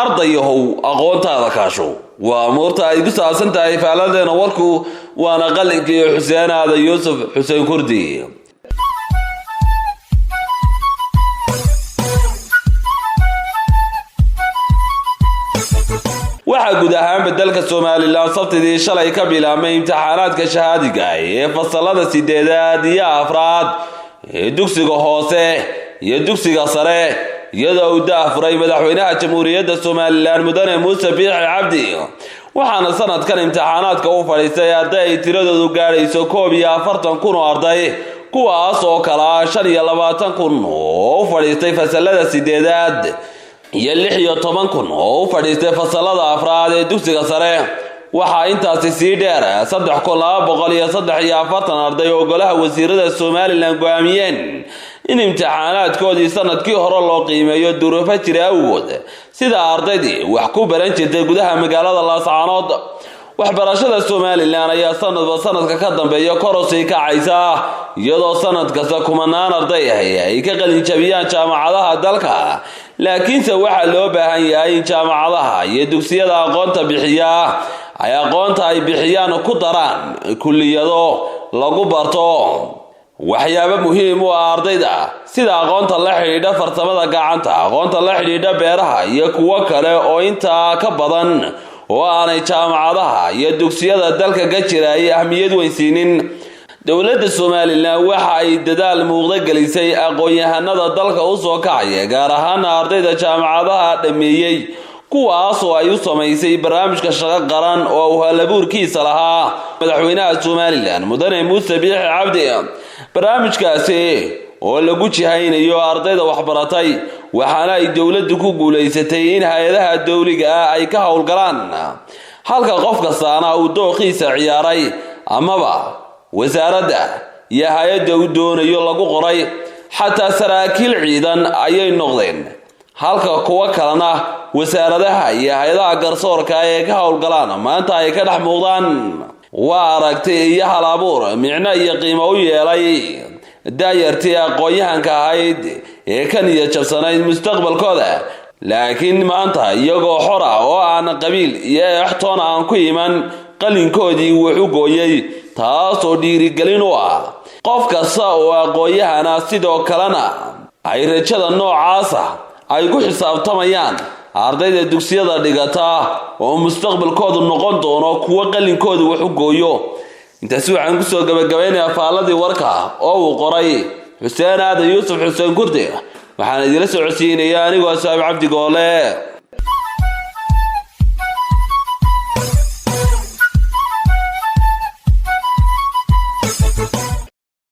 Ardayahow, aqoontaada kaasho. Waa amuurta ay ku saabsan tahay faaladeena warku, waana qalinkii Xuseen Aadan Yuusuf, Xuseen Kurdi. Waxaa guud ahaanba dalka Somaliland Sabtidii shalay ka bilaabmay imtixaanaadka shahaadiga ee fasalada sideedaad iyo afraad ee dugsiga hoose iyo dugsiga sare, iyadoo uu daafuray madaxweynaha Jamhuuriyadda Somaliland, Mudane Muuse Biixi Cabdi. Waxaana sanadkan imtixaanaadka u fadhiistay arday ay tiradoodu gaadhayso 41,000 oo arday, kuwaas oo kala 25,000 oo u fadhiistay fasalada sideedaad iyo 16,000 oo u fadhiistay fasalada afraad ee dugsiga sare. Waxaa intaasi sii dheer 3243 arday oo golaha wasiirada Somaliland go-aamiyeen in imtixaanaadkoodii sanadkii hore loo qiimeeyo duruufo jira awgood, sida ardaydii wax ku baran jirtay gudaha magaalada Laascaanood. Waxbarashada Somaliland ayaa sanadba sanadka ka dambeeya kor u sii kacaysa, iyadoo sanad kasta kumanaan arday ah ay ka qalinjabiyaan jaamacadaha dalka. Laakiinse waxaa loo baahan yahay in jaamacadaha iyo dugsiyada aqoonta bixiya ay aqoonta ay bixiyaan ku daraan kulliyado lagu barto waxyaabo muhiim u ah ardayda, sida aqoonta la xidhiidha farsamada gacanta, aqoonta la xidhiidha beeraha iyo kuwo kale oo intaa ka badan oo aanay jaamacadaha iyo dugsiyada dalka ka jira ay ahmiyad weyn siinin. Dowladda Somaliland waxa ay dadaal muuqda gelisay aqoon-yahanada dalka u soo kacaya, gaar ahaana ardayda jaamacadaha dhameeyey, kuwaas oo ay u samaysay barnaamijka shaqo qaran oo uu halabuurkiisa lahaa madaxweynaha Somaliland, Mudane Muuse Biixi Cabdi. Barnaamijkaasi oo lagu jihaynayo ardayda waxbaratay, waxaana ay dowladdu ku guulaysatay in hay-adaha dowliga ah ay ka howlgalaan, halka qof kastaana uu dooqiisa ciyaaray amaba wasaaradda iyo hay-adda uu doonayo lagu qoray. Xataa saraakiil ciidan ayay noqdeen, halka kuwo kalena wasaaradaha iyo hay-adaha garsoorka ee ka howlgalaan maanta ay ka dhex muuqdaan. Waa aragti iyo hal abuur micno iyo qiimo u yeelay daayartii aqoon-yahanka ahayd ee ka niyad jabsanayd mustaqbalkooda, laakiin maanta iyagoo xor ah oo aan qabiil iyo extoon aan ku iman qalinkoodii wax u gooyey, taasoo dhiirigelin u ah qof kasta oo aqoon-yahana. Sidoo kalena ay rajada noocaasa ay ku xisaabtamayaan ardayda dugsiyada dhigata oo mustaqbalkoodu noqon doono kuwo qalinkooda wax u gooyo. Intaasi waxaan kusoo gabagabaynayaa faalladii warka oo uu qoray Xuseen Aadan Yuusuf, Xuseen Kurdi. Waxaan idila socodsiinaya anigoo Saab Cabdi Goole.